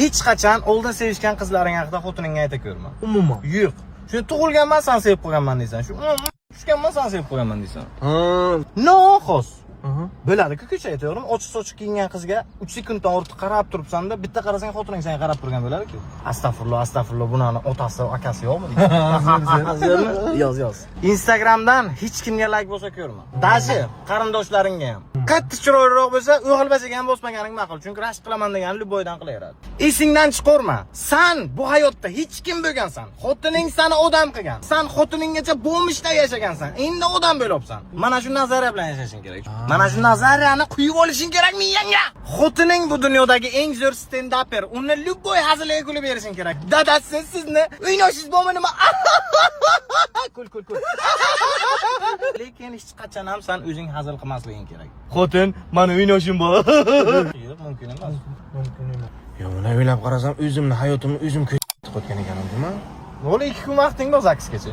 Hech qachon oldin sevishgan qizlaring haqida xotiningga ayta ko'rma. Umuman. Yo'q. Shuni tug'ilganman, san sevib qo'yganman deysan. Shu tushganman, san sevib qo'yganman deysan. No, xos. Bo'ladi-ku, ko'cha aytaverim, ochiq sochiq kiyingan qizga 3 sekunddan ortiq qarab turibsan-da, bitta qarasang, xotining senga qarab turgan bo'ladi-ku. Astag'firulloh, astag'firulloh, bunani otasi, akasi yo'qmi deysan. Yoz, yoz. Instagramdan hech kimga like bosa ko'rma. Даже qarindoshlaringga ham. Qattiq chiroyliroq bo'lsa, o'g'il ham bosmaganing ma'qul. Chunki rashk qilaman degani любой dan qilaveradi. Esingdan chiqarma. San bu hayotda hech kim bo'lgansan. Xotining seni odam qilgan. San xotininggacha бомж da yashagansan. Endi odam bo'lyapsan. Mana shu nazariya bilan yashashing kerak. Mana shu nazariyani quyib olishing kerak miyangga. Xotining bu dunyodagi eng zo'r stendaper. Uni любой haziliga kulib berishing kerak. Dadasi, sizni o'ynashingiz bormi nima? Kul, kul, kul. Lekin hech qachon ham san o'zing hazil qilmasliging kerak. Xotin, mani o'ynashim bor. Yo'q, mumkin emas. Mumkin emas. Yo, bunday o'ylab qarasam, o'zimni hayotimni o'zim qo'ygan ekanman, deyman. Bo'l, 2 kun vaqting bor ЗАГСgacha.